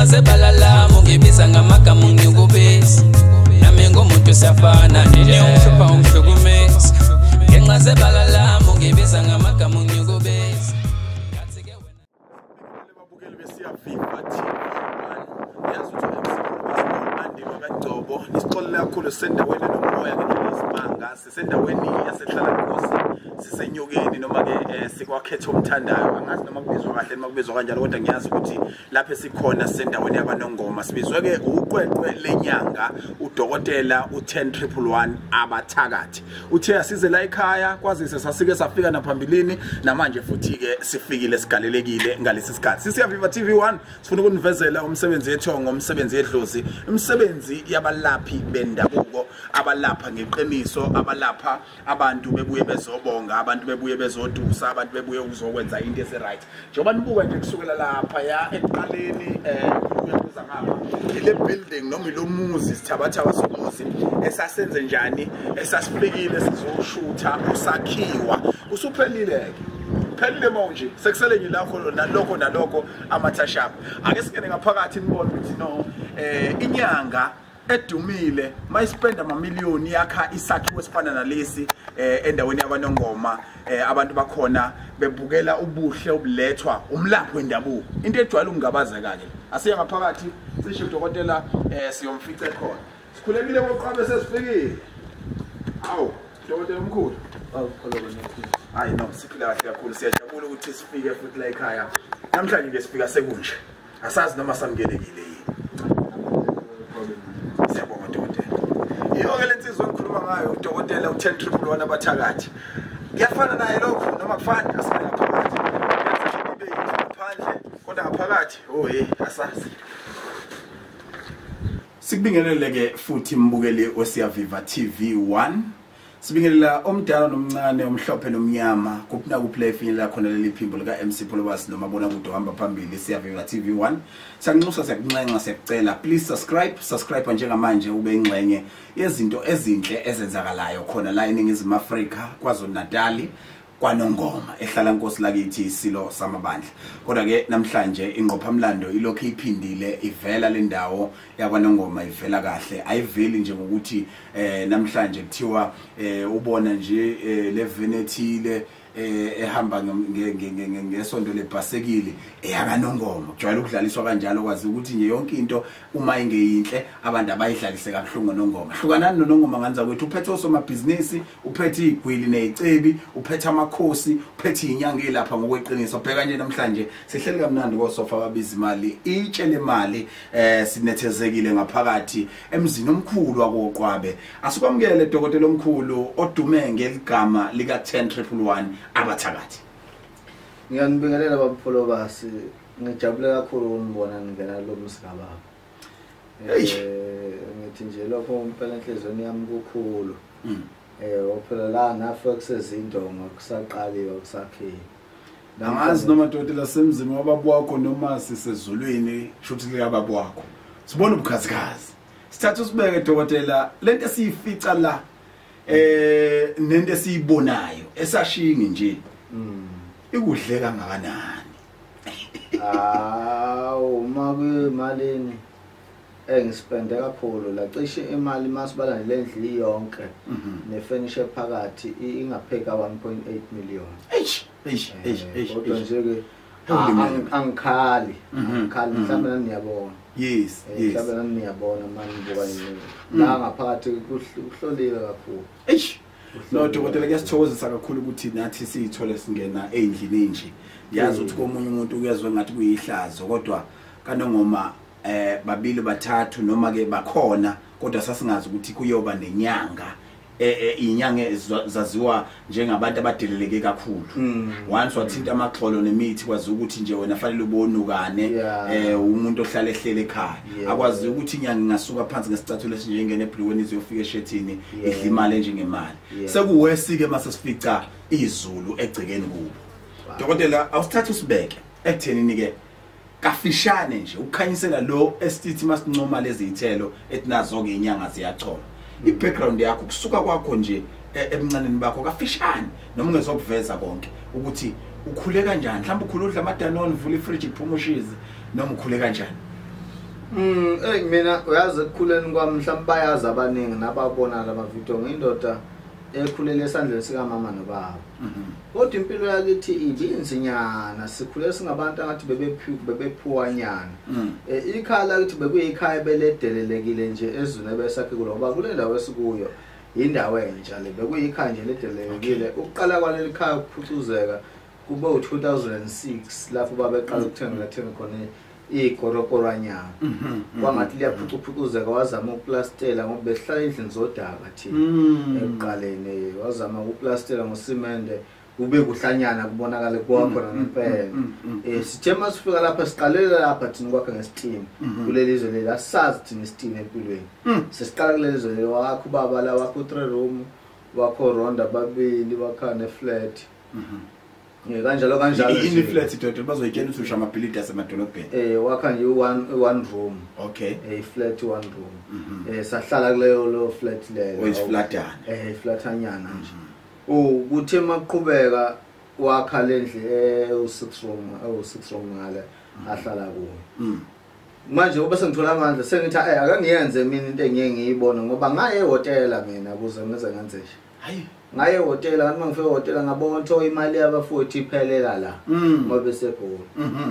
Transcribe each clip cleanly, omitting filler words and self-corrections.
Ngenxa zebalalamu ngibiza ngamagama unginyukubeza. Nami ngumuntu siyafana nje ungihlupha ungihlukumeza. Ngenxa zebalalamu ngibiza ngamagama unginyukubeza. Babukeli beSiyaviva TV 1. Yazi ukuthi uMC nisixolele kakhulu sisendaweni enomoya ngendlela yesimanga, sisendaweni yaseHlalankosi, sisenyokeni noma ke sikwakhetha omthandayo. Angazi noma kubizwa kahle noma kubizwa kanjalo, kodwa ngiyazi ukuthi lapho esikhona sisendaweni yabanongoma. Sibizwe ke uqweqwe lenyanga udokotela u10111 abathakathi. Uthe asize la ekhaya kwazise sasike safika naphambilini, namanje futhi ke sifikile sigalelekile ngalesi sikhathi. SiyaViva TV 1 sifuna ukunivezela umsebenzi yethongo, umsebenzi yedlozi, imisebenzi yabalaphi bendabuko, abalapha ngeqiniso, abalapha abantu bebuye bezobonga, abantu bebuye bezodusa, abantu bebuye ukuzokwenza into ese right. Njengoba nibuka nje kusukela lapha ya ekuqaleni kuya ngapha ile building noma ilomuzi sithabathaba somuzi esasenze njani, esasifikile sizoshutha usakhiwa usuphelile ke. Phelile manje sekusele nje lakho nalokho nalokho amathashap. Ake singene ngaphakathi nibone ukuthi no inyanga edumile mayispenda amamiliyoni yakha isakhiwo esifana nalesi endaweni yabanongoma, abantu bakhona bebukela ubuhle obulethwa umlaphi wendabuko, into ejwayele ukungabazeka ke. Asiye ngaphakathi cishe udokotela siyomfica khona. Sikhulekile koqhabe sesifikile. Awu dokotela omkhulu. Hayi no, siphila kahle kakhulu, siyajabula ukuthi sifike futhi la ekhaya. Namhlanje nje sifika sekunje. Asazi noma samkelekile yini. Siyabonga dokotela. Yiyo ke lensizwa engikhuluma ngayo udokotela u10111 abathakathi. Kuyafana naye lokho noma kufani? Asibeke ngaphakathi. Ibe ngaphandle kodwa ngaphakathi oh hey asazi. Sikubingelele ke futhi mbukeli weSiyaviva TV 1. Sibingelela omdala nomncane, omhlophe nomnyama, kupna kuplay finyelela khona leli phimbo lika MC Pholobas noma bona kude uhamba phambili. Siyaviva TV 1. Siyanxusa, siyakunxenxa, siyakucela, please subscribe, subscribe njengamanje ube ingxenye yezinto ezinhle ezenzakalayo khona la eNingizimu Afrika, KwaZulu Natal, kwaNongoma, eHlalankosi lakithi isilo samabandla. Kodwa ke namhlanje ingqophamlando ilokhu iphindile ivela le ndawo yakwaNongoma, ivela kahle. Ayiveli nje ngokuthi namhlanje kuthiwa ubona nje le venethile ehamba ngesonto lebhasekile eyakaNongoma. Kujwayele ukudlaliswa kanjalo, kwazi ukuthi nje yonke into uma ingeyinhle abantu abayidlalise kabuhlungu noNongoma. Hlukanani noNongoma nganza kwethu, uphethe osomabhizinisi, uphethe igwili nezicebi, uphethe amakhosi, uphethe inyanga elapha ngokweqiniso. Bheka nje namhlanje sihleli kamnandi kosofa ababiza imali, itshe lemali, sinethezekile ngaphakathi emzini omkhulu wakoQwabe. Asikwamukele dokotela omkhulu odume ngeligama lika 10111 abathakathi. Ngiyanibingelela babuPholobasi, ngijabule kakhulu ukunibona ningena lo muzi kababa. Ngithi nje lokho impela enhlizweni yami kukhulu. Phela la nafika kusezindonga kusaqaliwe kusakhiwe. Angazi noma dokotela semzini wababa wakho noma sisezulwini, shuthi likababa wakho. Sibona ubukhazikhazi. Sithatha usibeke dokotela lento esiyifica la nento esiyibonayo esashingi nje ikudle kangakanani? Awu makuyimalini engispende kakhulu la, cishe imali masibala lendlu yonke nefurniture phakathi ingapheka 1.8 million. Eish eish eish eish. Kodwa nje ke angikhali, angikhali mhlawumbe nani niyabona. Yes, yes. Mhlawumbe nani niyabona manje ngibuka la ngaphakathi kuhloliwe kakhulu. Eish. No dokotela kuyasithokozisa kakhulu ukuthi nathi siyithole singena endlini nje. Ngiyazi ukuthi komunye umuntu uyezwe ngathi kuyihlazo, kodwa kaNongoma babili bathathu noma ke bakhona, kodwa sasingazi ukuthi kuyoba nenyanga inyanga zaziwa njengabantu abadeleleke kakhulu. Once wathinta amaxolo nemithi kwazi ukuthi nje wena fanele ubonukane, umuntu ohlala ehlele ekhaya. Akwazi ukuthi inyanga ingasuka phansi ngesicathulo esinjengene ebhluweni izofika eshethini idla imali njengemali. Sekuwesi ke mase sifica izulu egcekeni kubo. Dokotela awusithatha usibeke ekuthenini ke kafishane nje ukukhanyisela lo esithi masincoma lezi zithelo ethi nazo ke inyanga ziyachoma. I-background yakho kusuka kwakho nje ebuncaneni bakho kafishane noma ungezokuveza konke ukuthi ukhule kanjani, mhlawumbe ukhule udla amadanone, uvula ifridge kuphuma ushizi, noma ukhule kanjani? Mina uyazi ekukhuleni kwami mhlawumbe bayazi abaningi nababona lama video, ngiyindoda ekhulele esandleni sikamama nobaba. Kodwa impilo yakithi ibinzinyana, sikhule singabantu angathi bebephuwanyana. Ikhaya lakithi bekuyikhaya beledelelekile nje ezweni ebesakhe kulo, ngoba kule ndawo esikuyo indawo entsha le, bekuyikhaya nje ledelelekile. Ukuqala kwaleli khaya ukuphucuzeka kube u2006 lapho babeqala ukuthenga khona igorokorwanyana. Kwangathi liyaphucuphucuzeka, wazama ukuplastela ngoba behlala endlini zodaka thina ekuqaleni, wazama ukuplastela ngosimende kube kuhlanyana kubonakale kwakhona ngempela. Sithe masifika lapha siqalela lapha thina kwakhe ngesitini kuleli zwe leli, asazi thina isitini empilweni. Sesiqala kuleli zwe leli, wakho ubaba la wakho 3 room, wakho ronda babili, wakha ne flat. Kanjalo kanjalo. Ini flat dodo bazoyitshela ukuthi usha amabhilidi asemadolobheni. Wakha nje one room. Okay. Flat one room. Sahlala kuleyo lo flat leyo. Oyiflatana. Flatanyana nje. Kuthe maqhubeka wakha lendlu u6 room, u6 room ngale ahlala kuyo. Manje ngoba sengithola amandla sengithi akangiyenze mina into engiye ngiyibone, ngoba ngaye ehhotela mina ukuze ngize ngenze nje. Hayi. Ngaye ehhotela, kanti mangifika ehhotela ngabona ukuthi imali yabafuthi iphelela la ngoba beseGoli.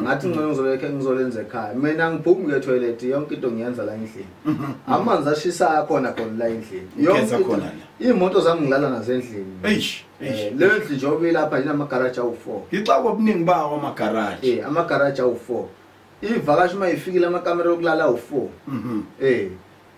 Ngathi ngcono ngizolekhe ngizolenza ekhaya. Mina ngiphumi nge-toilet, yonke into ngiyenza la endlini. Amanzi ashisa khona khona la endlini. Yonke khona la. Imoto zami ngilala nazo endlini. Eish. Le ndlu nje obilapha inamagaraji awu4. Ngixaka obuningi bawo amagaraji. Amagaraji awu4. Ivakashi mayifikile amakamera okulala awu4.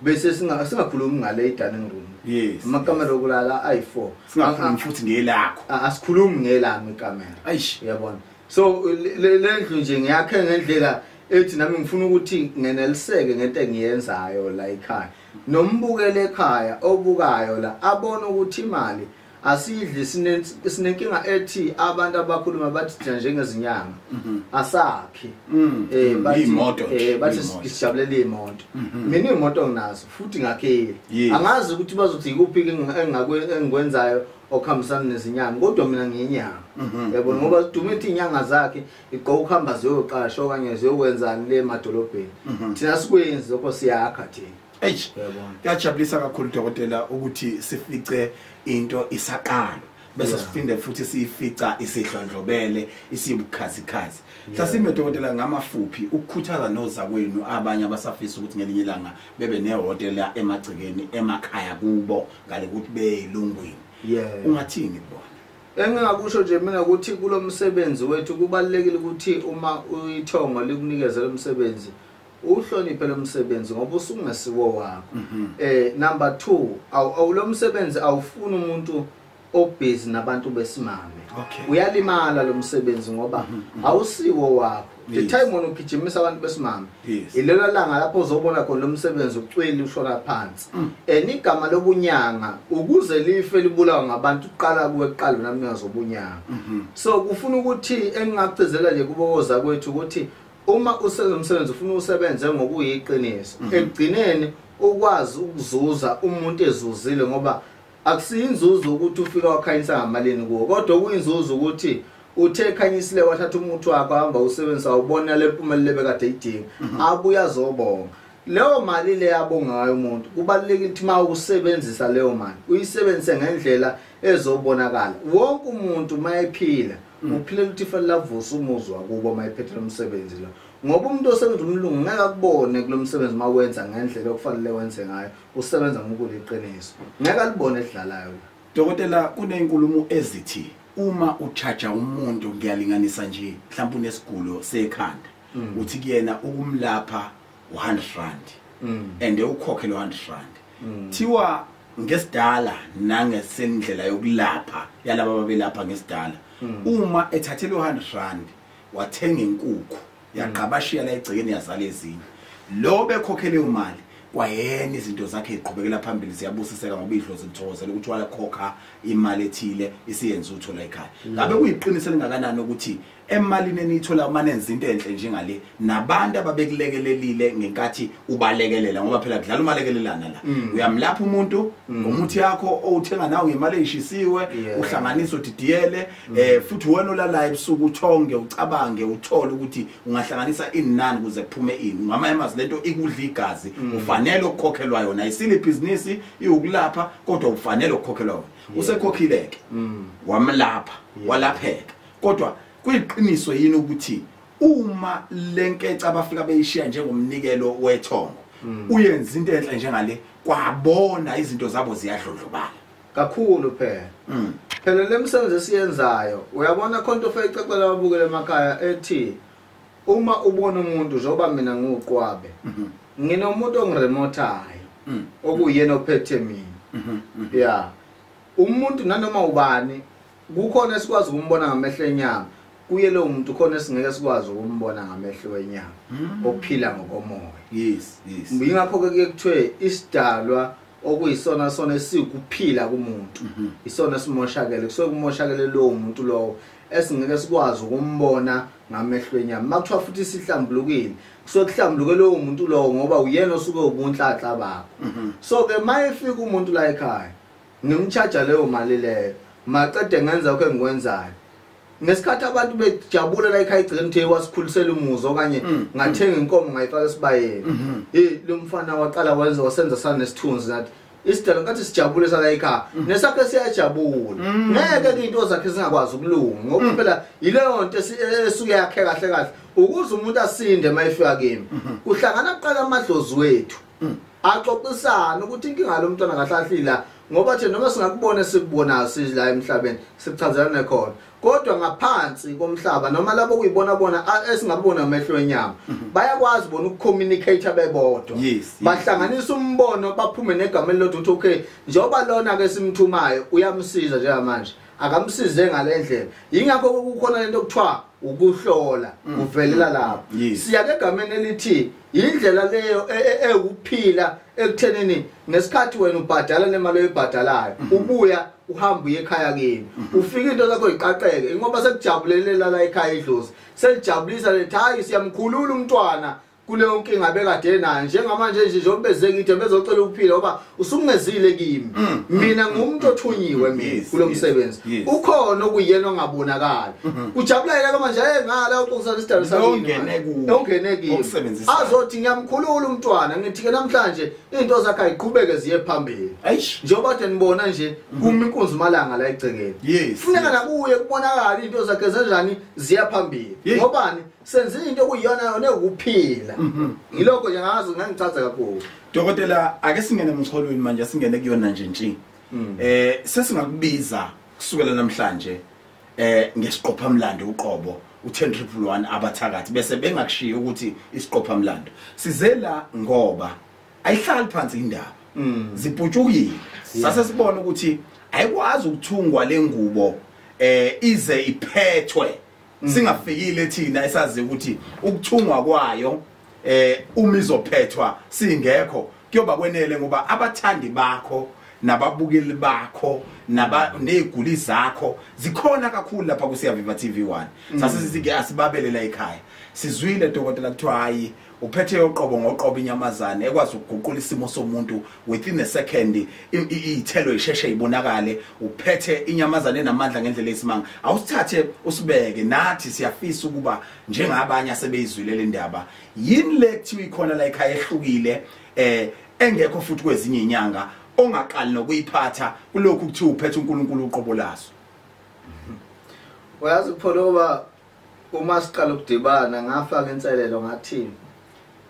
Bese singakhulumi ngale dining room. Yes. Amakamera okulala ayi4. Singakhulumi futhi ngelakho. Asikhulumi ngelami ikamera. Eish. Uyabona. So le ndlu nje ngiyakhe ngendlela ethi nami ngifuna ukuthi ngeneliseke ngento engiyenzayo la ekhaya. Nombukele ekhaya obukayo la abone ukuthi imali asidli, sinenkinga ethi abantu abakhuluma bathi thina njengezinyanga asakhi. Bathi bathi sijabulela imoto. Mina imoto nginazo futhi ngakheli. Angazi ukuthi bazothi ikuphi engikwenzayo okuhambisana nezinyanga, kodwa mina ngiyinyanga. Yabona, ngoba dume ithi inyanga zakhe igqoka ukuhamba ziyoqasha okanye ziyokwenzani le emadolobheni. Thina sikwenzi lokho, siyakha thina. Eish. Kuyajabulisa kakhulu dokotela ukuthi sifice into isaqala bese siphinde futhi siyifica isihlondlobele isibukhazikhazi. Mhlasimbe dokotela ngamafuphi ukukhuthaza nozakwenu abanye abasafisa ukuthi ngelinye ilanga bebe nehhotela emagcekeni emakhaya kubo ngale ukuthi beyilungwini. Ungathini kubona? Engingakusho nje mina ukuthi kulomsebenzi wethu kubalekile ukuthi uma uyithongo likunikeze lo msebenzi uhloniphe lo msebenzi ngoba usungesiwo wakho. Number 2, awulo msebenzi awufuni umuntu obhizi nabantu besimame. Uyalimala lo msebenzi ngoba awusiwo wakho. The time wona ugijimisa abantu besimame, ilelo langa lapho uzobona khona lo msebenzi ucwele ushona phansi. Igama lobunyanga ukuze life libulawa ngabantu uqala kuwe kuqala nami ngazobunyanga. So kufuna ukuthi engingagcizela nje kubokoza kwethu ukuthi uma usenza umsebenzi ufuna usebenze ngokuyiqiniso, ekugcineni ukwazi ukuzuza umuntu ezuzile, ngoba akusiyinzuzo ukuthi ufika wakhanyisa ngamalini kuwo, kodwa kuyinzuzo ukuthi uthe khanyisile wathatha umuthi wakho hamba usebenzisa ubona le mpumelelo bekade idinga, abuya azobonga leyo mali le yabongayo umuntu. Kubalulekile ukuthi uma usebenzisa leyo mali uyisebenzise ngendlela ezobonakala. Wonke umuntu mayephila uphilela ukuthi fanele avuse umuzi wakubo mayephethe lo msebenzi lo, ngoba umuntu osebenza umlungu ngeke akubone kulo msebenzi mawenza ngendlela okufanele wenze ngayo, usebenza ngokuliqiniso, ngeke alibone edlalayo. Dokotela, kunezinkulumo ezithi uma uchaja umuntu, ngiyalinganisa nje, mhlawumbe unesigulo sekhanda, uthi kuyena ukumlapha u100 rand and ukhokhe lo 100 rand. Thiwa ngesidala nangesendlela yokulapha yalaba babelapha ngesidala, uma ethathele u100 rand wathenga inkukhu yaqabashiya la egcekeni yazala ezinye, lo bekhokhele imali kwayena izinto zakhe iqhubekela phambili ziyabusiseka ngoba idlozi lithokozela ukuthi wakhokha imali ethile isiyenza uthola ekhaya. Ngabe kuyiqiniso elingakanani ukuthi Emalini enithola manenza into enhle njengale nabantu ababekulekelelile ngenkathi ubalekelela, ngoba phela kudlala umalekelelana la. Uyamlapha umuntu ngomuthi yakho owuthenga nawo ngemali eyishisiwe, uhlanganisa udidiyele, futhi wena olala ebusuku uthonge ucabange uthole ukuthi ungahlanganisa inani kuze kuphume ini. Ngamanye amazwi lento ikudla igazi, ufanele ukukhokhelwa yona. Ayisile ibhizinisi iwukulapha, kodwa ufanele ukukhokhelwa yona. Usekhokhileke wamlapha walapheka, kodwa kuyiqiniso yini ukuthi uma lenkece abafika beyishiya njengomnikelo wethongo uyenza into enhle njengale, kwabona izinto zabo ziyadlondlobala kakhulu phela. Phela lemsebenzi esiyenzayo uyabona khona into ofike ababukele emakhaya ethi uma ubona umuntu, njengoba mina ngiwuqwabe, nginomuntu ongiremotayo okuyena ophethe mina. Yeah, umuntu nanoma ubani kukhona esikwazi ukumbona ngamehlo enyama, kuye lo muntu khona esingeke sikwazi ukumbona ngamehlo enyama ophila ngokomoya. Yes, yes. Ingakho ke kuthiwe isidalwa okuyisona sona esikuphila kumuntu isona simoshakele, kusuke kumoshakele lowo muntu lowo esingeke sikwazi ukumbona ngamehlo enyama. Makuthiwa futhi sihlambulukile, kusuke kuhlambuluke lowo muntu lowo ngoba uyena osuke ubunhlanhla bakho. So ke mayefika umuntu la ekhaya ngimcharge leyo mali leyo, maqede ngenza lokho engikwenzayo. Ngesikhathi abantu bejabula la ekhaya igcina ukuthi wasikhulisela umuzi okanye ngathenga inkomo ngayifaka esibayeni, hey lo mfana waqala wenza wasenza sanesithunzi nathi isidalo ngathi sijabule sala ekhaya nesakhe siyajabula. Ngeke into zakhe zingakwazi ukulunga ngoba phela yileyo nto esuke yakhe kahle kahle ukuze umuntu asinde mayifika kimi. Kuhlangana kuqala amadlozi wethu axoxisana ukuthi inkinga lo mntwana kahlahlila, ngoba thina noma singakubona sikubonayo sidla emhlabeni sikuchazelana khona, kodwa ngaphansi komhlaba noma labo kuyibona bona esingabona ngamehlo enyama bayakwazi bona ukucommunicate bebodwa, bahlanganisa umbono baphume negama elilodwa ukuthi okay njengoba lona ke simthumayo uyamsiza njengamanje, akamsize ngalendlela. Yingakho kukhona lento okuthiwa ukuhlola kuvelela lapho. Siya ke egameni elithi indlela leyo ewukuphila ekuthenini ngesikhathi wena ubhadala nemali oyibhadalayo ubuya uhamba uye ekhaya kini ufika into zakho iqaqeke, ngoba sekujabulelela la ekhaya idlozi selijabulisa lethi hayi siyamkhulula umntwana kuleyo nkinga bekade nayo njengamanje nje njengoba bezekithi bezocela ukuphila ngoba usungezile kimi. Mina ngumuntu othunyiwe mina kulomsebenzi, ukhona okuyena ongabonakali. Ujabulele manje ngala uxoxisana isidalo sakini ongene kimi azothi ngiyamkhulula umntwana, ngithi ke namhlanje into zakhe ayiqhubeke ziye phambili. Njengoba kade nibona nje kuma inkunzi malanga la egcekeni, funeka nakuye kubonakala into zakhe zenjani ziya phambili, ngobani senze into okuyiyona yona ukuphila. Yilokho nje ngazi ngangichaza kakhulu. Dokotela, ake singene emxholweni manje, singene kuyona nje nje. Sesingakubiza kusukela namhlanje ngesiqophamlando uqobo u10111 abathakathi bese bengakushiya ukuthi isiqophamlando. Sizela ngoba ayihlali phansi indaba. Ziputshukile. Sase sibona ukuthi ayikwazi ukuthungwa lengubo ize iphethwe. Singafikile thina esazi ukuthi ukuthungwa kwayo uma izophethwa singekho kuyoba kwenele, ngoba abathandi bakho nababukeli bakho neziguli zakho zikhona kakhulu lapha ku Siyaviva TV1. Sase sithi asibabele la ekhaya. Sizwile dokotela kuthiwa hayi uphethe yoqobo ngoqobo inyamazane ekwazi ukuguqula isimo somuntu within a second, iyithelo isheshe ibonakale. Uphethe inyamazane enamandla ngendlela esimanga. Awusithathe usibeke, nathi siyafisa ukuba njengabanye asebeyizwile le ndaba. Yini le kuthiwa ikhona la ekhaya ehlukile engekho futhi kwezinye inyanga ongaqali nokuyiphatha kulokhu kuthiwa uphethe uNkulunkulu uqobo laso? Uyazi Pholoba, uma siqala ukudibana ngafaka inselelo ngathi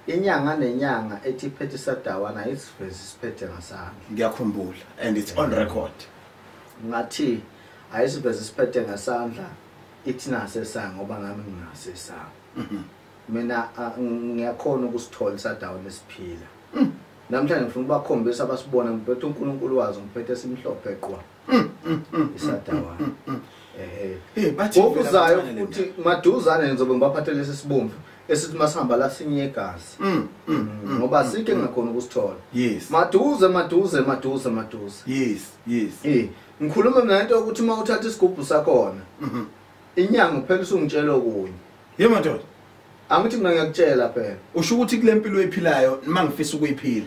inyanga nenyanga ethi iphethe isadawana isiveze siphethe ngasandla. Ngiyakhumbula, and it's on record. Ngathi ayisiveze siphethe ngasandla ithi nasesanga ngoba nami nginasesanga. Mina ngiyakhona ukusithola isadawana esiphila. Namhlanje ngifuna ukubakhombisa abasibona ngiphethe uNkulunkulu wazo, ngiphethe simhlophe qwa isadawana. Bathi ngokuzayo futhi maduzane ngizobe ngibaphathele lesibomvu esithi masihamba la sinye igazi, ngoba sikho engakhona ukusithola. Maduze maduze maduze maduze. Yes, yes. Ngikhuluma mina into ukuthi uma uthatha isigubhu sakhona Inyanga phela usungitshela okunye. Yebo madoda. Angithi mina ngiyakutshela phela. Usho ukuthi kule mpilo oyiphilayo uma ngifisa ukuyiphila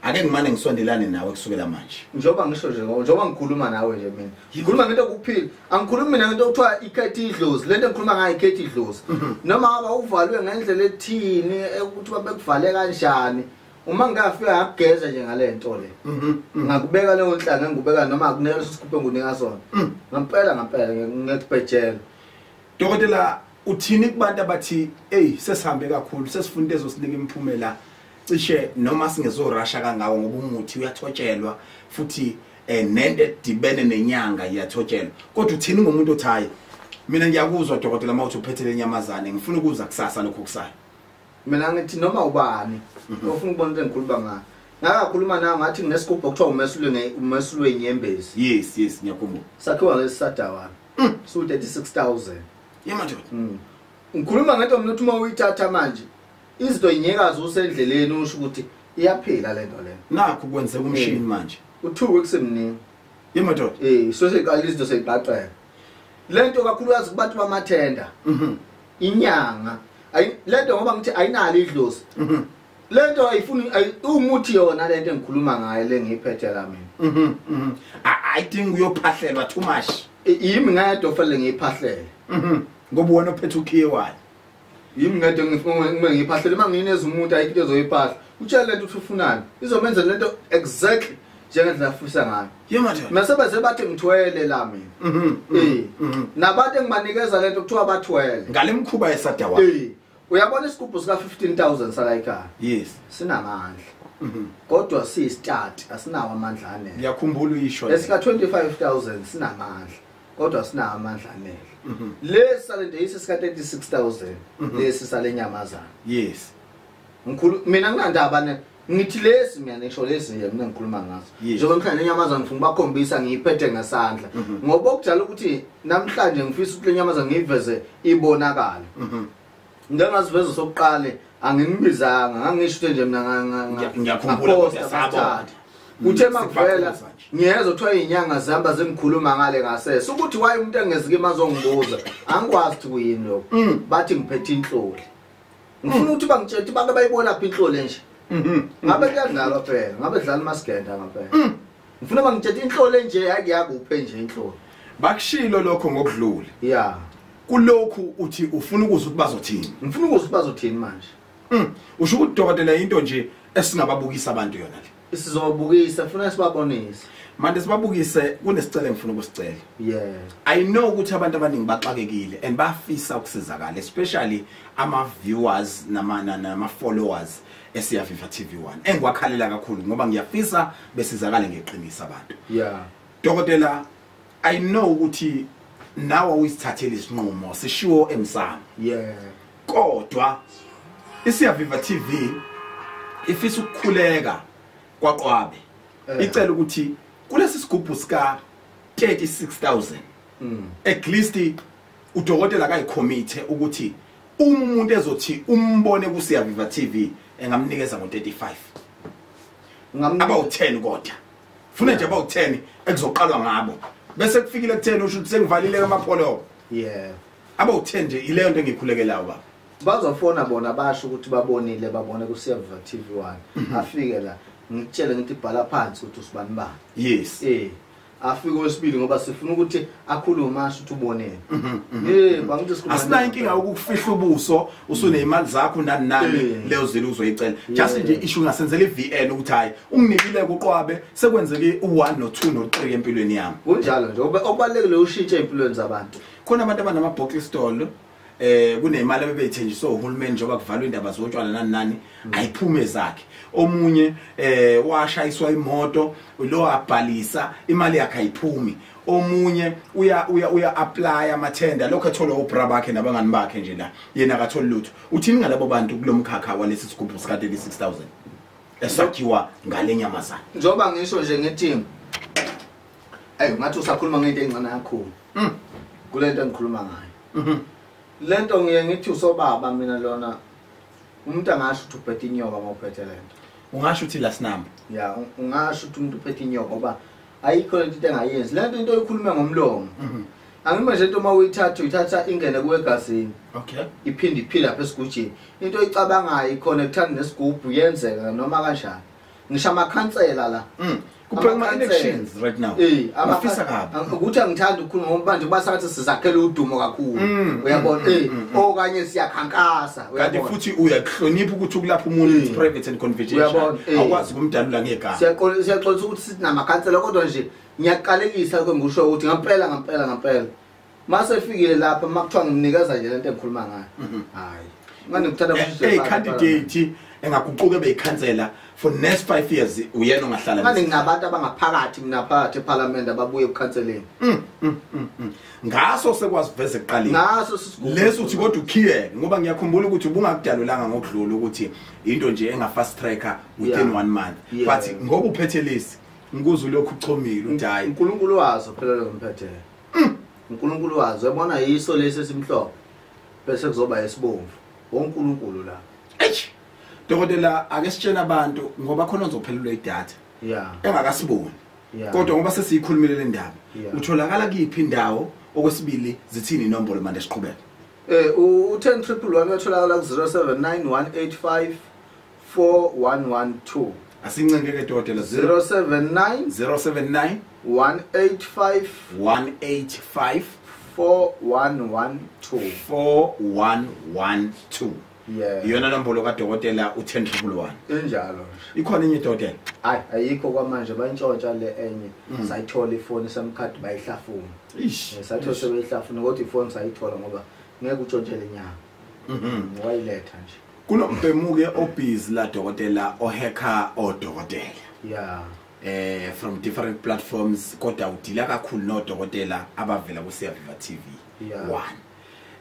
ake ngimane ngisondelane nawe kusukela manje. Njengoba ngisho nje, njengoba ngikhuluma nawe nje mina. Ngikhuluma ngento yokuphila. Angikhulumi mina ngento okuthiwa ikhethi idlozi. Lento engikhuluma ngayo ikhethi idlozi. Noma ngaba uvalwe ngendlela ethini ukuthi babekuvale kanjani. Uma ngingafika ngakugeza nje ngale nto le. Ngakubeka leyo nhlanga engikubeka noma akunika leso sikhuphe ngunika sona. Ngempela ngempela ngiyakubhejela. Dokotela, uthini kubantu abathi hey sesihambe kakhulu sesifuna ezosinika imiphumela cishe noma singezorasha kangako ngoba umuthi uyathotshelwa futhi nento edibene nenyanga iyathotshelwa, kodwa uthini ngomuntu othi hayi mina ngiyakuzwa dokotela mawuthi uphethe lenyamazane ngifuna ukuza kusasa lokho kusayo? Mina ngithi noma ubani ofuna ukubona into engikhuluma ngayo, ngakakhuluma nawe ngathi nginesigubhu okuthiwa umesulo wenyembezi. Yes, yes, ngiyakhumbula. Sakhiwa ngesisadawana su 36,000. Yemadoda. Ngikhuluma ngento mina uthi uma uyithatha manje izinto inyekazi usendleleni usho ukuthi iyaphila lento lena. Nakho kwenzeka umshini manje. U2 weeks emningi. Yemadoda. So seqala izinto seyiqaqeka. Lento kakhulukazi kubantu bamathenda. Inyanga lento ngoba ngithi ayinalo idlozi. Lento ayifuni umuthi yona lento engikhuluma ngayo le ngiyiphethe la mina. I think uyophahlelwa too much. Yimi ngayedwa fanele ngiyiphahlele. Ngoba wena uphethe ukhiye wayo. Yimi ngayedwa ngifuna ngiyiphahlele uma ngineza umuntu ayikho into ezoyiphahla. Utshela lento uthi ufunani. Izomenza lento exactly njengendlela afisa ngayo. Yemadoda. Mase baze bathi ngithwele la mina. Nabantu engibanikeza lento kuthiwa bathwele. Ngale mkhuba yesadawa. Uyabona isigubhu sika 15,000 sala ekhaya. Yes. Sinamandla. Kodwa siyistart asinawo amandla anele. Ngiyakhumbula uyisho. Esika 25,000 sinamandla. Kodwa sinawo amandla anele. Lesi salento yisi sika 36,000 lesi salenyamazana. Yes. Ngikhulu mina nginandaba ne ngithi lesi mina ngisho lesi nje mina ngikhuluma ngaso. Njengoba mhlawumbe lenyamazana ngifuna bakhombisa ngiyiphethe ngesandla. Ngoba okujala ukuthi namhlanje ngifisa ukuthi lenyamazana ngiyiveze ibonakale. Ngingaziveza sokuqala anginibizanga ngangisho nje mina ngiyakhumbula kodwa sabona. Uthe makuvela ngiyezwa kuthiwa izinyanga zihamba zingikhuluma ngale ngasese ukuthi why umuntu engezike mazongibuza angikwazi ukuthi kuyini lokho. Bathi ngiphethe inhloli. Ngifuna ukuthi bangitshele ukuthi bake bayibona phi inhloli nje. Ngabe kuyadlalwa phela, ngabe dlala masigenda ngempela. Ngifuna bangitshele inhloli nje yakuphe nje inhloli. Bakushilo lokho ngokudlula. Yeah. Kulokhu uthi ufuna ukuzwa ukuthi bazothini. Ngifuna ukuzwa ukuthi bazothini manje. Usho ukuthi dokotela into nje esingababukisa abantu yona le. Sizobukisa, funa sibabonise. Manje sibabukise kunesicelo engifuna ukusicela. Yeah. I know ukuthi abantu abaningi baxakekile and bafisa ukusizakala, especially ama viewers nama followers eSiyaviva TV1. Engiwakhalela kakhulu ngoba ngiyafisa besizakale ngeqiniso abantu. Yeah. Dokotela, I know ukuthi nawe uyisithathele isinqumo sishiwo emsamo. Yeah. Kodwa iSiyaviva TV ifisa ukukhuleka kwaqwabe. Icela ukuthi kulesi sigubhu sika 36,000 at least udokotela akayikhomithe ukuthi uma umuntu ezothi umbone kuSiyaviva TV engamnikeza ngo35. About 10 kodwa. Funa nje about 10 ekuzoqalwa ngabo. Bese kufikile ku10 usho ukuthi sengivalile amapholo. Yeah. About 10 nje ileyo nto engikhulekelayo baba. Bazofona bona basho ukuthi babonile babone kuSiyaviva TV1. Afike la ngikutshele ngithi bhala phansi ukuthi usibani bani. Yes. Afike wesibili ngoba sifuna ukuthi akhulume asho ukuthi ubonene. Bangithi sikhuluma. Asinayo inkinga ukufihla ubuso usunezimali zakho nani nani leyo zilo uzoyicela. Just nje issue ngasenzela iVN ukuthi hayi unginikile kuqwabe sekwenzeke u1 no2 no3 empilweni yami. Kunjalo nje okubalekile ushintshe empilweni zabantu. Khona abantu abanama bottle store kunemali abebeyithenjiswe uhulumeni njengoba kuvalwa indaba zotshwala nani nani ayiphume zakhe. Omunye washayiswa imoto lo abhalisa imali yakhe ayiphumi. Omunye uya apply amathenda lokho ethola ubra bakhe nabangani bakhe nje la yena akatholi lutho. Uthini ngalabo bantu kulomkhakha walesi sigubhu sika 36,000 esakhiwa ngale nyamazana? Njengoba ngisho nje ngithi ayi ngathi usakhuluma ngento encane kakhulu kulento engikhuluma ngayo. Lento ngiye ngithi usobaba mina lona umuntu angasho ukuthi uphethe inyoka mawuphethe lento. Ungasho ukuthi last number. Yeah, ungasho ukuthi umuntu uphethe inyoka ngoba ayikho lento into engayenzi. Lento into oyikhuluma ngomlomo. Angima nje into uma uyithatha uyithatha ingene kuwe egazini. Okay. Iphinde iphila lapha esigujini. Into oyicabangayo ikhona ekuthanda nesigubhu yenzeka noma kanjani. Ngisho amakhansela la. Kuphela ama elections right now. Afisa kabi. Ukuthi angithandi ukukhuluma ngoba manje basathi sizakhela udumo kakhulu. Uyabona okanye siyakhankasa uyabona. Kanti futhi uyakuhlonipha ukuthi ukulapha umuntu it's private and confidential. Awukwazi ukumdalula ngegama. Siyaxolisa ukuthi sithi namakhansela kodwa nje ngiyaqalekisa lokho ngisho ukuthi ngempela ngempela ngempela. Mase fikile lapha makuthiwa ngimnikeza nje lento engikhuluma ngayo. Hayi. Ngani ngithanda ukuthi candidate engaguquka beyikhansela for next 5 years uyena ongahlala. Manje nginabantu abangaphakathi mina phakathi eParliament ababuye ebukhanseleni. Ngaso sekwazi veze ekuqaleni. Ngaso sisigubhu. Leso uthi kodwa ukhiyeke ngoba ngiyakhumbula ukuthi ubungakudalulanga ngokudlula ukuthi into nje enga fast tracker within 1 month. But ngoba uphethe lesi ngikuze lokhu uchomile uthi hayi uNkulunkulu wazo phela lo ngiphethe. uNkulunkulu wazo yabona yiso lesi esimhlophe bese kuzoba esibomvu. uNkulunkulu la. Eish. Dokotela ake sitshena abantu ngoba khona uzophelelwa idatha. Yeah. Engakasiboni. Kodwa ngoba sesiyikhulumile le ndaba, utholakala kuyiphi indawo okwesibili zithini inombolo manje siqhubeke. U-10111 uyatholakala ku 0791854112. Asincenge ke dokotela 079 079 185 185 4112 4112. Yeah. Iyona nombolo kaDokotela u10111. Injalo nje. Ikhona enye dokotela? Hayi, ayikho kwamanje bayintshontsha le enye. Sayithola ifoni semkhadi bayihlafuna. Ish. Sayithola sebeyihlafuna kodwa ifoni sayithola ngoba ngeke utshontshele inyanga. Wayiletha nje. Kunombhemuke obhizi la dokotela ohacker odokotela. Yeah. From different platforms kodwa udila kakhulu nodokotela abavela ku Siyaviva TV. Yeah. 1.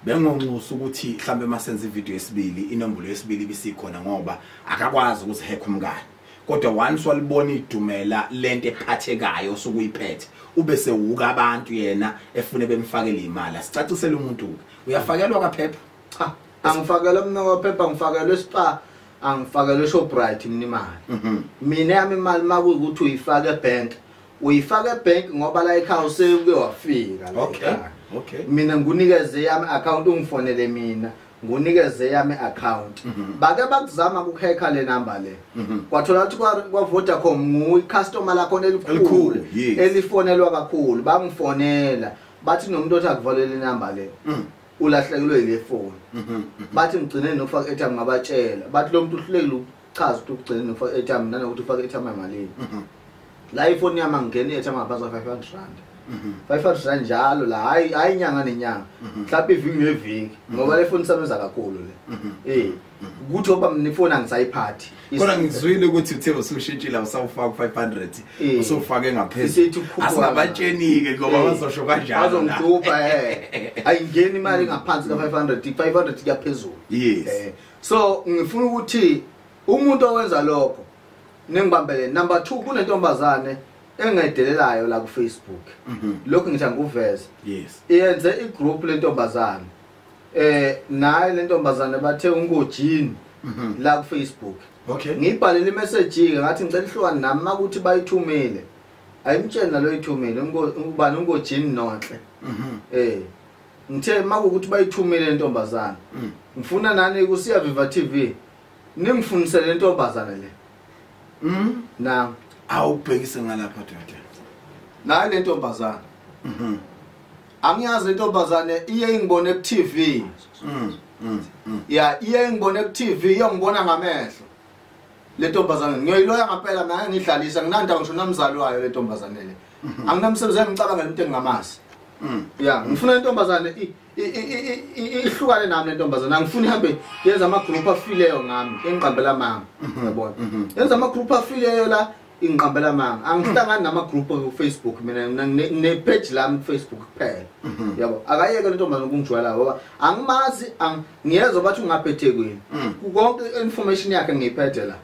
Bengonxusa ukuthi mhlambe masenze ivideo yesibili inombolo yesibili ibisikhona ngoba akakwazi ukuzihack umngane. Kodwa once walibona idumela lento ephathekayo osukuyiphethe ube sewuka abantu yena efune bemfakele imali. Asicacisele umuntu ke. Uyafakelwa kaphepha? Cha, angifakelwa mina kwaphepha, ngifakelwe Spa, angifakelwe Shoprite mina imali. Mina yami imali makuwukuthi uyifake ebank, uyifake ebank ngoba la ekhaya usekuke wafika la. Okay. Okay. Mina ngunikeze yami account ungifonele mina ngunikeze yami account. Bake bakuzama ukuhacka le number le. Kwathola ukuthi kwa Vodacom nguyi customer lakho elikhulu elifonelwa kakhulu bangifonela bathi nomuntu othi akuvalele number le. Ulahlekelwe ile phone. Bathi ngigcine nokufaka airtime ngabatshela. Bathi lo muntu uhlulekile ukuchaza ukuthi ugcine nokufaka airtime nanokuthi ufake airtime emalini. La ifoni yami angene airtime ngaphansi kwa 500 rand. 500 rand njalo la hayi hayi inyanga nenyanga. Mhlawumbe iviki neviki ngoba le phone isebenza kakhulu le. Ukuthi ngoba mina ifoni angisayiphathi. Kodwa ngizwile ukuthi uthe usushintshile usawufaka 500 usufake ngaphezulu. Asingabatsheni ke ngoba bazosho kanjalo. Bazongidupha ayingeni imali ngaphansi ka 500, 500 kuyaphezulu. Yes. So ngifuna ukuthi umuntu owenza lokho ningibambele. Number 2 kunentombazane engedelelayo la ku Facebook. Lokho ngithi angikuveze. Yes. Iyenze igroup lentombazane. Naye lentombazane bathe ungojini la ku Facebook. Okay. Ngibhalele imessage ke ngathi ngicela ihlukane nami makuthi bayithumile. Ayimtshela nalo ithumile ubani ungojini nonhle. Ngithe makuthi bayithumile lentombazane. Ngifuna nani ku Siyaviva TV ningifunisele lentombazane le. Na awubhekise ngalapha dokotela. Nayi lentombazane. Angiyazi lentombazane iye ingibone ku TV. Ya iye ingibone ku TV iyongibona ngamehlo. Lentombazane ngiyoyiloya ngempela mina ngidlalisa nginanda ngisho namzali wayo lentombazane le. Anginamsebenzi ngicabanga into engingamazi. Ya ngifuna lentombazane ihlukane nami lentombazane angifuni ihambe yenza ama group afileyo ngami engiqambela manga uyabona. Yenza ama group afileyo la ingiqambela manga angihlangani nama group ku Facebook mina ngine page lami ku Facebook kuphela. Yabo akayeke lentombazane ukungijwayela ngoba angimazi ngiyezwa bathi ungaphethe kwini. Konke information yakhe ngiyiphethe la.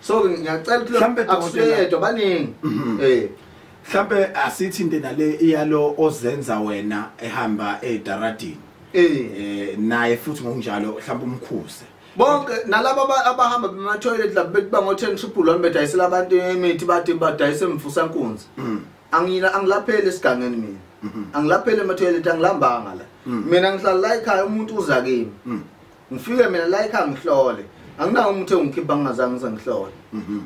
So ngiyacela ukuthi akuseyedwa baningi. Mhlambe asithi into nale iyalo ozenza wena ehamba edaradini. Naye futhi ngokunjalo mhlambe umkhuse. Bonke nalabo abahamba bema toilet lapho bethi bango 10,111 bedayisela abantu imithi bathi badayise emfusankunzi. Angilapheli esigangeni mina. Angilaphele ema-toilet, angilambanga la. Mina ngihlala la ekhaya, umuntu uza kimi. Ngifike mina la ekhaya ngihlole. Anginawo umuntu engikhipha ngingazange ngihlole.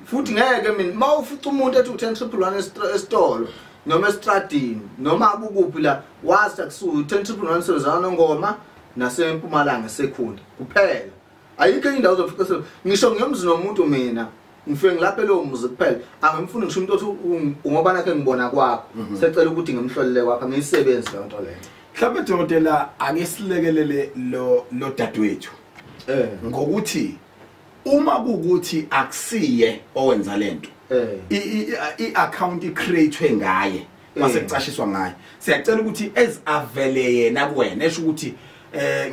Futhi ngeke mina mawufica umuntu ethi u10,111 esitolo noma estradini noma akukuphi la, wazi akusuka u10,111 sebenzana ngoma naseMpumalanga sekhunda kuphela. Ayikho indawo ozofica ngisho ngiyomzi nomuntu mina. Ngifike ngilaphe lowo muzi kuphela. Angimfuni ngisho umuntu othi ngoba nakhe ngibona kwakho. Secela ukuthi ngimhlolele kwakho, angiyisebenzi leyo nto leyo. Mhlawumbe dokotela ake silekelele lo dadewethu. Ngokuthi uma kuukuthi akusiye owenza lento, i-account i-createwe ngaye mase kucashiswa ngaye, siyacela ukuthi as avele yena kuwena esho ukuthi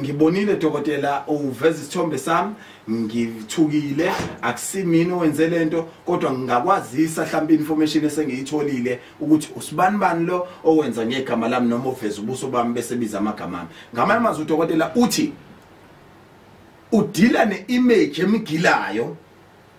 ngibonile dokotela uveza isithombe sami, ngithukile, akusimina owenze lento, kodwa ngingakwazisa mhlawumbe information esengiyitholile ukuthi usibani bani lo owenza ngegama lami noma oveza ubuso bami bese biza amagama ami. Ngamanye amazwi udokotela uthi udila neimage emigilayo,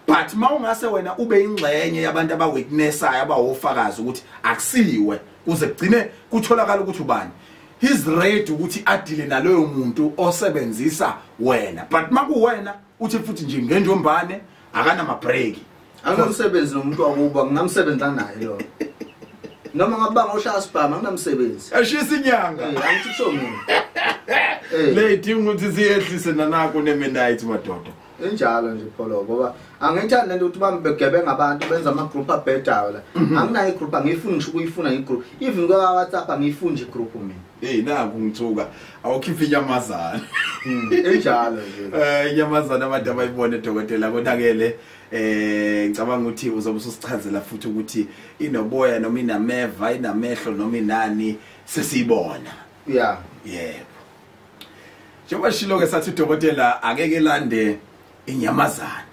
but mawungase wena ube ingxenye yabantu abawitnessayo abawofakazi ukuthi akusiwe, kuze kugcine kutholakala ukuthi ubani. He's ready ukuthi adile naloyo muntu osebenzisa wena, but makuwena uthi futhi nje ngenjombane akanama break. Anginamsebenzi nomuntu wakuba, nginamsebenza naye lo. Noma ngabanga oshaya sibhama anginamsebenzi. Ashisa inyanga. Angithi kusho mina. Le idinga ukuthi siyehlise nanako nemidnight madoda. Injalo nje Pholo, ngoba angithandi lento ukuthi bambegebenga abantu benza ama group abhedayo la. Anginayo igroup, angiyifuni ngisho ukuyifuna igroup. Even kwa WhatsApp angiyifuni nje igroup mina. Hey naku ngithuka awukhipha inyamazana. Injalo nje. Inyamazana abantu abayibone dokotela konakele. Ngicabanga ukuthi uzobe ususichazela futhi ukuthi inoboya noma inameva, inamehlo noma inani, sesiyibona. Yeah. Yebo. Njengoba shilo ke sathi dokotela akeke lande inyamazane.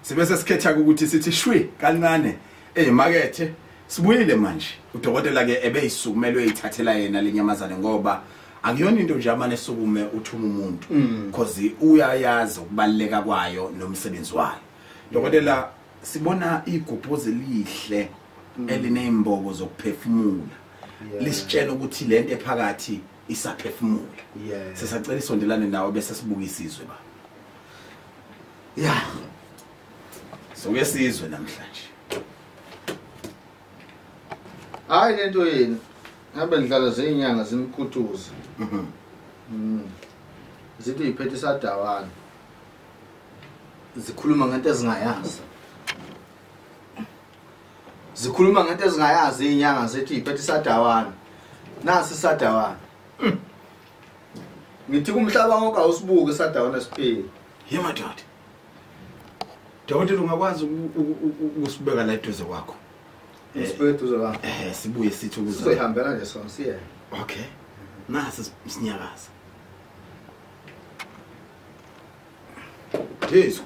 Sibe sesikhetha ukuthi sithi shwi kancane emakethe sibuyile manje. Udokotela ke ebeyisukumelwe eyithathela yena lenyamazane ngoba akuyona into nje amane sukume uthuma umuntu, because uyayazi ukubaleka kwayo nomsebenzi wayo. Dokotela sibona igubhozi elihle elinezimbobo zokuphefumula. Lisitshela ukuthi lento ephakathi isaphefumula. Sisacela isondelane nawe bese sibuka isizwe ba. Yeah. Soke sizwe namhlanje. Hayi lento yini? Ngabe ndlala zenyanga zimkhuthuza. Zithi iphethe isadawana. Zikhuluma ngento ezingayazi. Zikhuluma ngento ezingayazi inyanga zithi iphethe isadawana. Nasi isadawana. Ngithi kumhlaba wonke awusibuke isadawana siphile. Ye madoda. Dokotela ungakwazi ukusibeka la eduze kwakho. Isibeke eduze kwakho. Sibuye sithi ukuze sizohambela nje sona siye. Okay. Nasi sinyakaza. Jesu.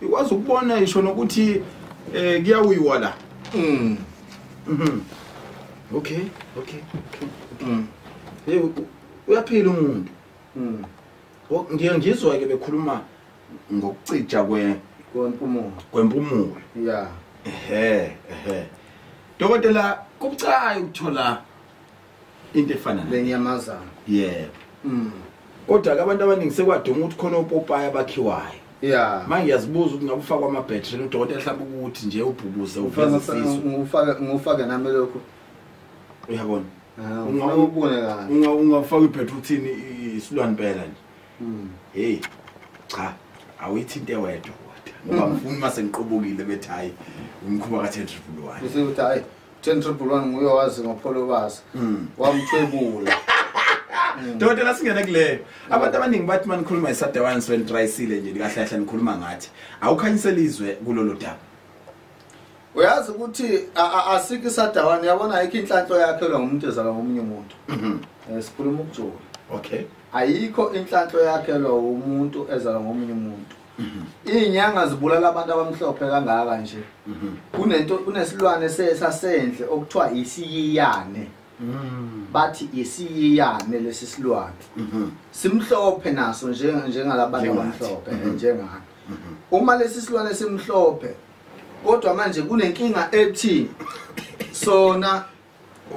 Ikwazi ukubona isho nokuthi kuyawiwa la. Okay, okay. Hey uyaphila umuntu. Ngiye ngizwa ke bekhuluma ngokucija kwempumulo. Yeah. Ehe. Dokotela kubucayi ukuthola into efana lenyamazana. Yebo. Kodwa ke abantu abaningi sekwaduma ukuthi khona opopayi abakhiwayo. Yeah. Manje ngiyazibuza ukuthi ngabe ufakwa ama battery udokotela mhlawumbe ukuthi nje ubhubuze uveze isisu. Ngufake nami lokho. Uyabona? Ungawubone kahle. Ungafaka ibhattery uthini isilwane impela nje. Hey. Cha, awuyithinte wedwa kodwa. Ngoba ngifuna mase ngiqobokile bethi hayi umkhuba ka 10,111. Bese uthi hayi 10,111 nguye wazi ngopholo bazi. Wamthwebula. Dokotela singene kuleyo. Abantu abaningi bathi manikhuluma isadawana siwentrayisile nje kahle kahle nikhuluma ngathi. Awukhanyisele izwe kulolu daba. Uyazi ukuthi asikho isadawana, yabona ayikho inhlanhlo yakhe lo ngumuntu ezalwa ngomunye umuntu. Sikhuluma ukujula. Okay. Ayikho inhlanhlo yakhe lo umuntu ezalwa ngomunye umuntu. Izinyanga zibulala abantu abamhlophe kangaka nje. Kunento kunesilwane sesasendle okuthiwa isiyiyane. Bathi isiyiyane lesi silwane. Simhlophe naso njengalabantu abamhlophe njengani. Uma lesi silwane simhlophe kodwa manje kunenkinga ethi sona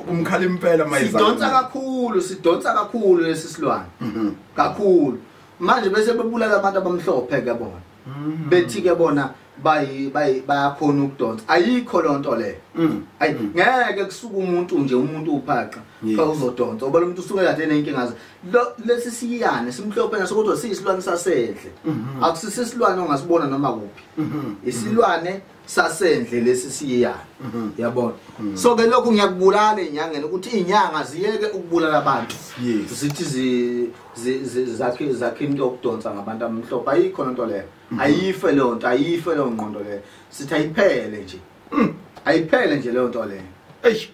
Umkhala impela mayizana. Sidonsa kakhulu lesi silwane. Kakhulu. Manje bese bebulala abantu abamhlophe ke bona. Bethi ke bona bayakhona ukudonsa. Ayikho lonto leyo. Ayi ngeke kusuka umuntu nje umuntu uphaqa xa uzodonsa ngoba lo muntu usuke kade enenkinga. Lesi siyane simhlophe naso kodwa siyisilwane sasendle. Akusisi isilwane ongasibona noma kuphi. Isilwane sasendle lesi siyane. Yabona. So ke lokhu ngiyakubulala enyangeni ukuthi inyanga ziyeke ukubulala abantu. Zithi zakhe into yokudonsa ngabantu abamhlophe. Ayikho lonto leyo. Ayife leyo nto, ayife leyo ngqondo leyo. Sithi ayiphele nje. Ayiphele nje leyo nto leyo. Eish.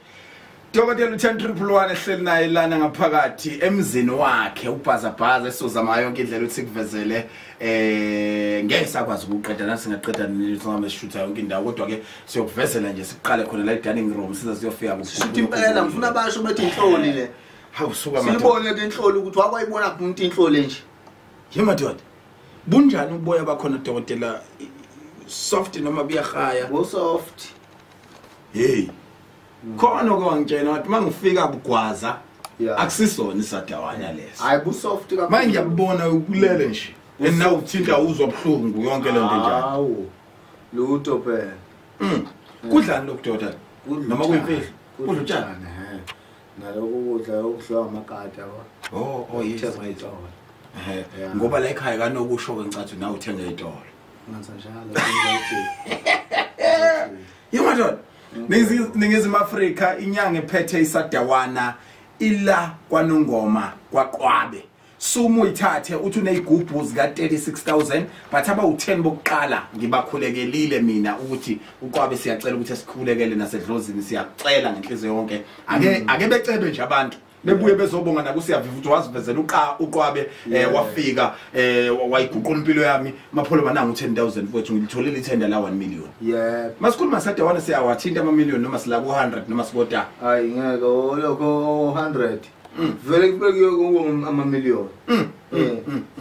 Dokotela u-10111 ehleli naye lana ngaphakathi emzini wakhe ubhazabhaza esozama yonke indlela ukuthi sikuvezele ngeke sakwazi ukuqeda nathi singaqeda nini sishutha yonke indawo kodwa ke siyokuvezela nje siqale khona la dining room size siyofika ku impela ngifuna basho bethi inhloli le. Hawu suka madoda. Sibone ke inhloli ukuthi wakwayibona umuntu inhloli nje. Ye madoda. Bunjani uboya bakhona dokotela? Soft noma buyahaya? Bo soft. Hey. Khona kwangitshela wathi mangifika bugwaza akusisona isadawana leso. Hayi bu soft kakhulu. Manje ngiyabona ukulele nje. And now uthinta uzwa buhlungu yonke lento njalo. Hawu. Lutho phela. Kudlani lokhu dokotela? Noma kuyimfihlo? Kudla utshani. Nalokhu kudla okudliwa amakati yabo. Oh yes. Ngoba la ekhaya kanokusho ke ngicathi nawe uthenga itolo. Ngenza njalo. Yemadoda. Ningizimu Afrika inyanga ephethe isadawana ila kwaNongoma kwaQwabe. Sumu uyithathe uthi uneyigubhu zika 36,000 but abawu10 bokuqala ngibakhulekelile mina ukuthi uQwabe siyacela ukuthi sikhulekele nasedlozini siyacela ngenhliziyo yonke. Ake becebe nje abantu bebuye bezobonga nakusiyaviva ukuthi wazivezela uQwabe wafika wayiguqula impilo yami mapholo banangu 10,000 mfowethu ngilitholile ithenda la 1 million. Yebo. Masikhuluma sadawana siyawathinta ama million noma sila ku 100 noma sikota. Hayi ngeke lokho 100. Vele kubekiwe ama million.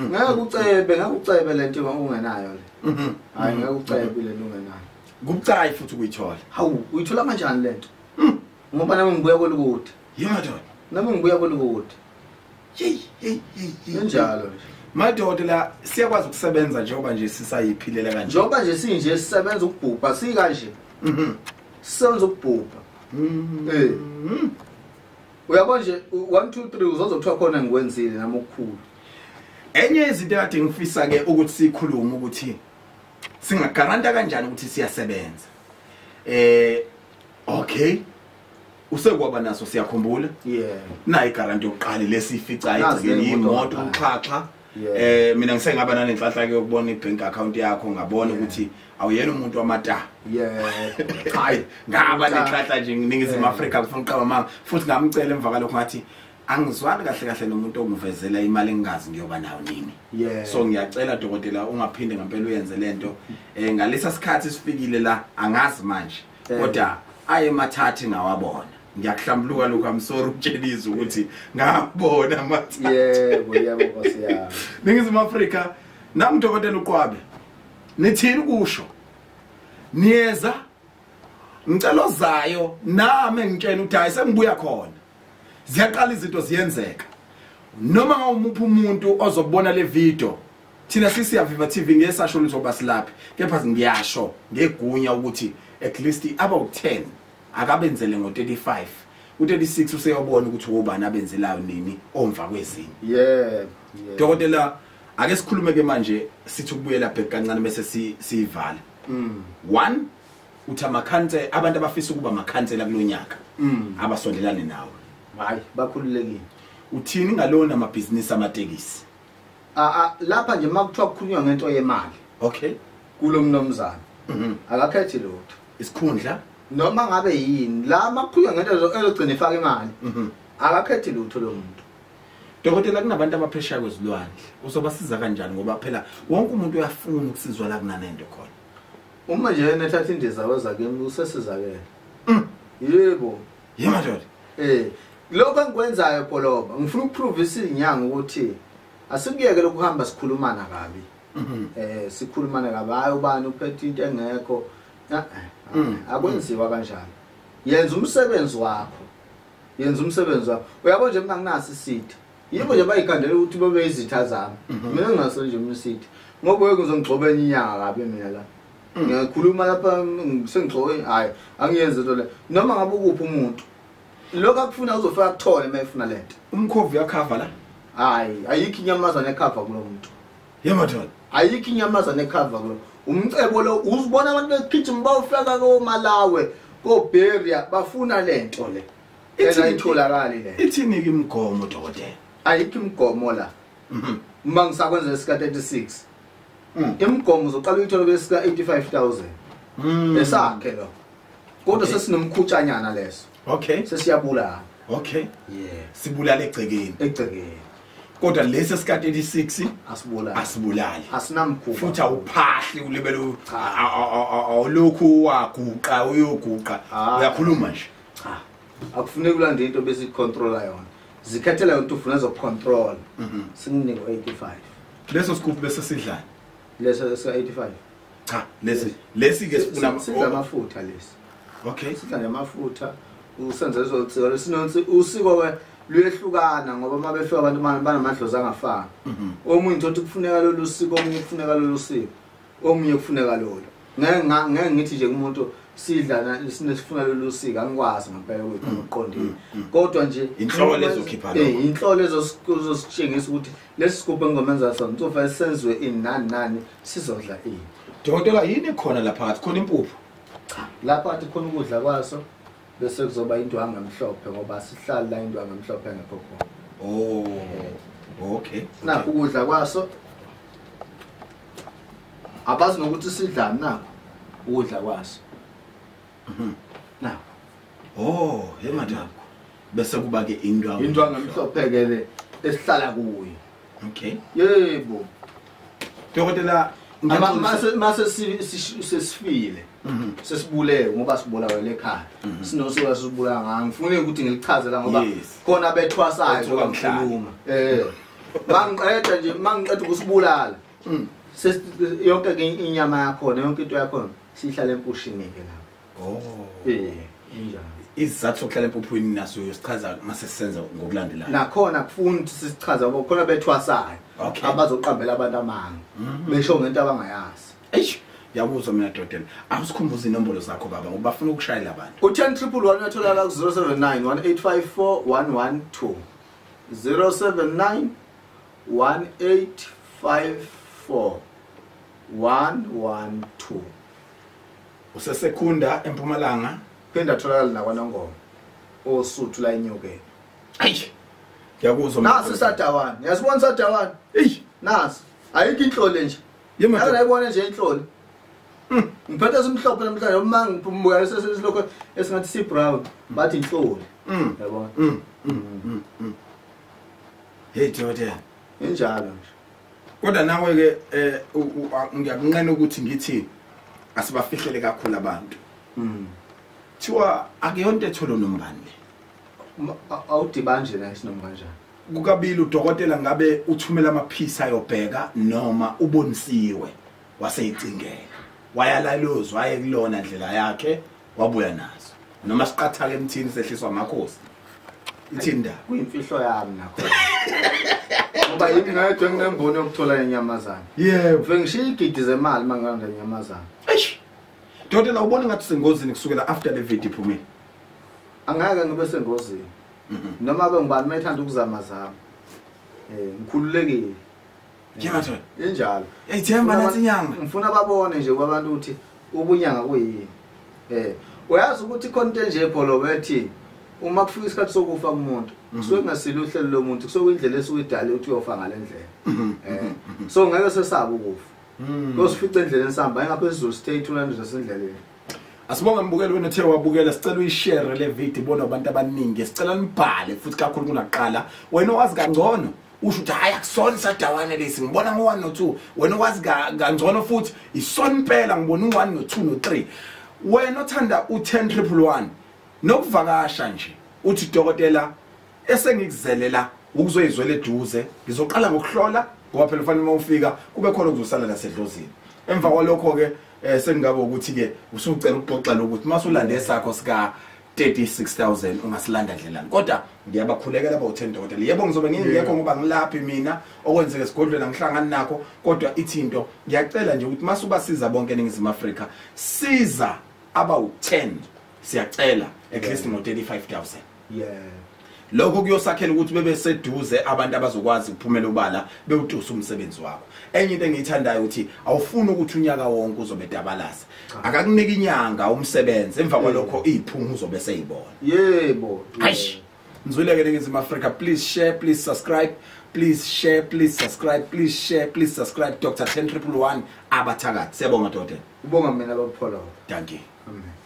Ngeke ucebe lento ungenayo le. Hayi ngeke ucebe lento ungenayo. Kubucayi futhi ukuyithola. Hawu uyithola kanjani lento? Ngoba nami ngibuya kolukude. Yemadoda. Nami ngibuya kolukude. Hey hey hey. Kanjalo nje. Madoda la siyakwazi ukusebenza njengoba nje sisayiphilela kanje. Njengoba nje sinje sisebenza ukubhubha sikanje. Sisebenza ukubhubha. Uyabona nje 1 2 3 uzozothiwa khona ngikwenzile nami okukhulu. Enye izinto ekade ngifisa ke ukuthi sikhulume ukuthi singagaranta kanjani ukuthi siyasebenza. Okay. Usekwaba naso siyakhumbula. Yeah. Nayi guarantee yokuqala lesifica igcikeni imoto uxhaxha. Mina ngisengaba nanenhlanhla ke yokubona ibank account yakho ngabona ukuthi awuyena umuntu wamata. Yeah. Hayi ngaba nenhlanhla nje nginingizimu Afrika ngifuna uqaba mama futhi ngamcela emva kalokho ngathi angizwani kahle kahle nomuntu ongivezela imali engingazi ngiyoba nayo nini. So ngiyacela dokotela ungaphinde ngempela uyenze lento. Ngalesa sikhathi sifikile la angazi manje kodwa aye mathathe ngawabona. Ngiyakuhlambuluka lokho I'm sorry ukutshelisa ukuthi ngabona amathathe. Yebo yebo Nkosi yami. Ningizimu Afrika nami dokotela uQwabe nithini kusho niyeza ngicela ozayo nami ngitshela ukuthi hayi sengibuya khona. Ziyaqala izinto ziyenzeka. Noma ngawumuphi umuntu ozobona le video thina sisiyaviva TV ngeke sasho lutho basilaphi kepha ngiyasho ngegunya ukuthi at least about 10 akabenzele ngo35 u36 useyobona ukuthi ubani abenzelayo nini omva kwezinye. Yebo. Dokotela ake sikhulume ke manje sithi ukubuyela back kancane bese siyivala. 1 uthi amakhansela abantu abafisa ukuba amakhansela kulonyaka abasondelane nawe. Hayi bakhululekile. Uthini ngalona amabhizinisi amatekisi? Lapha nje makuthiwa kukhulunywa ngento yemali. Okay. Kulomnomzana. Akakhethi lutho. Isikhundla noma ngabe yini la makukhulunywa ngento ezogcina ifaka imali. Akakhethi lutho lo muntu. Dokotela kunabantu abaphesheya kwezilwandle. Uzobasiza kanjani ngoba phela wonke umuntu uyafuna ukusizwa la kunanento khona. Uma nje yena ethatha indiza weza kimi usesizakele. Yebo. Yemadoda. Lokho engikwenzayo Pholoba ngifuna ukuprove isinyanga ukuthi asikuyeke lokuhamba sikhulumana kabi. Sikhulumana kabi hayi ubani uphethe into engekho. Akwenziwa kanjalo. Yenza umsebenzi wakho. Yenza umsebenzi wakho. Uyabo nje mina nginaso isitha. Yibo nje bayikhandela ukuthi babe izitha zami. Mina nginaso nje umsitha. Ngoba weke ngizongigxoba enye inyanga kabi mina la. Ngiyakhuluma lapha sengigxobe hayi angiyenze into le. Noma ngabe ukuphi umuntu. Lokho akufuna uzofika kuthole mayefuna lento. Umkhovu uyakhava la? Hayi, ayikho inyamazana ekhava kulo muntu. Yebo. Ayikho inyamazana ekhava kulo. Umcebo lo uzibona abantu begijima bawufaka koMalawi, koBeria bafuna lento le. Ayitholakali le. Ithini ke imigomo dokotela? Ayikho imigomo la. Uma ngisakwenza esika 36. Imigomo uzoqala uyithola besika 85,000. Esakhe lo. Kodwa sesinomkhutshanyana leso. Okay. Sesiyabulala. Okay. Yeah. Sibulala egcekeni. Egcekeni. Kodwa lesi sika 36 asibulali. Asibulali. Asinamkhuba. Futhi awuphahli ulibele awulokhu waguqa uyoguqa. Uyakhuluma nje. Cha. Akufuneki ulande into bese icontrola yona. Zikhethela yona into ufuna ezokucontrol. Singinike 85. Leso sigubhu bese sidlala. Leso sika 85. Cha, lesi ke sifuna sidla amafutha lesi. Okay. Sidla amafutha usenze lezo lesinonsi usiko ke luyehlukana ngoba uma befika abantu banamadlozi angafani. Omunye uthi kufuneka lolu siko, omunye kufuneka lolu siko, omunye kufuneka lolu. Ngeke ngithi nje kumuntu sidla sinesifuna lolu siko, angikwazi ngempela ukuthi uqondile. Kodwa nje inhloko lezokhipha lokho. Inhloko lezositshengisa ukuthi lesi sigubhu engomenza sona sofa senziwe ini nani nani sizodla ini. Dokotela yini khona lapha phakathi? Khona impuphu? Cha, lapha phakathi khona ukudla kwaso. Bese kuzoba indwangu emhlophe ngoba sihlala la indwangu emhlophe engekho khona. Oh, okay. Nakho ukudla kwaso. Abazi nokuthi sidlani nakho ukudla kwaso. Nakho. Oh, hey madam. Bese kuba ke indwangu. Indwangu emhlophe ke le esihlala kuyo. Okay. Yebo. Dokotela mase sesifile. Sesibulewe ngoba sibulawe ekhaya. Sinosuka sibulawa ngangifuni ukuthi ngilichaze la ngoba khona bethwasayo ngoba ngikhuluma. Mangiqeda nje mangiqeda ukusibulala. Yonke ke inyama yakhona yonke into yakhona sihlala empushini ke lapho. Oh. Injalo. Isizathu sokuhlala empuphwini naso uyosichaza mase sisenza ngokulandelayo. Nakhona kufuni ukuthi sisichaze ngoba khona bethwasayo. Abazoqambela abantu amanga. Besho ngento abangayazi. Eish. Yabuzwa mina dokotela. Awusikhumbuze inombolo zakho baba ngoba bafuna ukushayela abantu. U-10 111 uyatholakala ku 079 1854 112. 079 1854 112. Usesekunda eMpumalanga, phinda atholakala nakwaNongoma. Osuthu la enyokeni. Ayi. Ngiyakuzwa mina. Nasi sadawana. Uyasibona sadawana? Ey, nasi. Ayikho inhlole nje. Yebo. Ayibona nje inhlole. Ngiphethe simhlophe namhlanje uma ngipumuka lesilokho esingathi si brown bathi inhloli. Yabona. Hey dokotela. Injalo nje. Kodwa nawe ke ngiyakunqena ukuthi ngithi asibafihlele kakhulu abantu. Thiwa akuyonto etholo nombani le. Awudibanje la isinoma kanjani? Kukabili udokotela ngabe uthumela amaphisa ayobheka noma ubonisiwe waseyicingela. Wayalalozwa waye kulona ndlela yakhe wabuya nazo. Noma siqathaka emthini sehliswa amakhosi. Ithini ndaba? Kuyimfihlo yami nakho. Ngoba yimi ngayedwa nginembono yokuthola inyamazana. Yebo. Ngifike ngishiya igidi zemali mangilanda inyamazana. Eish. Dokotela ubona ngathi sengozini kusukela after the video iphumile. Angeke ngibe sengozini. Noma ke ngibani mayithanda ukuzama zama. Ngikhululekile. Yebo. Injalo. Hey Themba nathi inyanga. Ngifuna babone nje kwabantu ukuthi ubunyanga kuyini. Uyazi ukuthi khona into nje epholo bethi uma kufika isikhathi sokufa kumuntu kusuke kungasilo uhlelo lomuntu kusuke indlela esuyidale ukuthi uyofa ngale ndlela. So ngeke sesabe ukufa. Kosifica endleleni sihamba engaphezulu stay 200 nasendleleni. Asibonge mbukeli wena othe wabukela, sicela uyishare le video ibonwe abantu abaningi. Sicela nibhale futhi kakhulu kunaqala. Wena owazi kangcono usho ukuthi hayi akusona isadawana lesi ngibona ngo1 no2. Wena owazi kangcono futhi isona impela ngibona u1 no2 no3. Wena othanda u10 111 nokuvakasha nje uthi dokotela esengikuzelela ukuzoyizwela eduze ngizoqala ngokuhlola ngoba phela ufanele uma ufika kube khona okuzosala lasedlozini. Emva kwalokho ke sengingabe ukuthi ke usucela ukuxoxa lokuthi masulande sakho sika 36,000 ungasilanda ndlelani. Kodwa ngiyabakhulekela abawu-10 dokotela. Yebo ngizobe ngingekho ngoba ngilaphi mina okwenzeka esigodlweni angihlangani nakho, kodwa ithi into ngiyacela nje ukuthi masubasiza bonke eNingizimu Afrika, siza abawu-10, siyacela at least ngo-35,000. Lokho kuyosakhela ukuthi bebe seduze abantu abazokwazi ukuphumela ubala bewutusa umsebenzi wakho. Enye into engiyithandayo ukuthi awufuni ukuthi unyaka wonke uzobe dabalasa. Akakunike inyanga umsebenzi, emva kwalokho iziphunga uzobe seyibona. Yebo. Eish. Nizwile ke Ningizimu Afrika, please share, please subscribe, please share, please subscribe, please share, please subscribe. Dr 10111 abathakathi. Siyabonga dokotela. Ubonga mina bapholo. Dankie. Amen.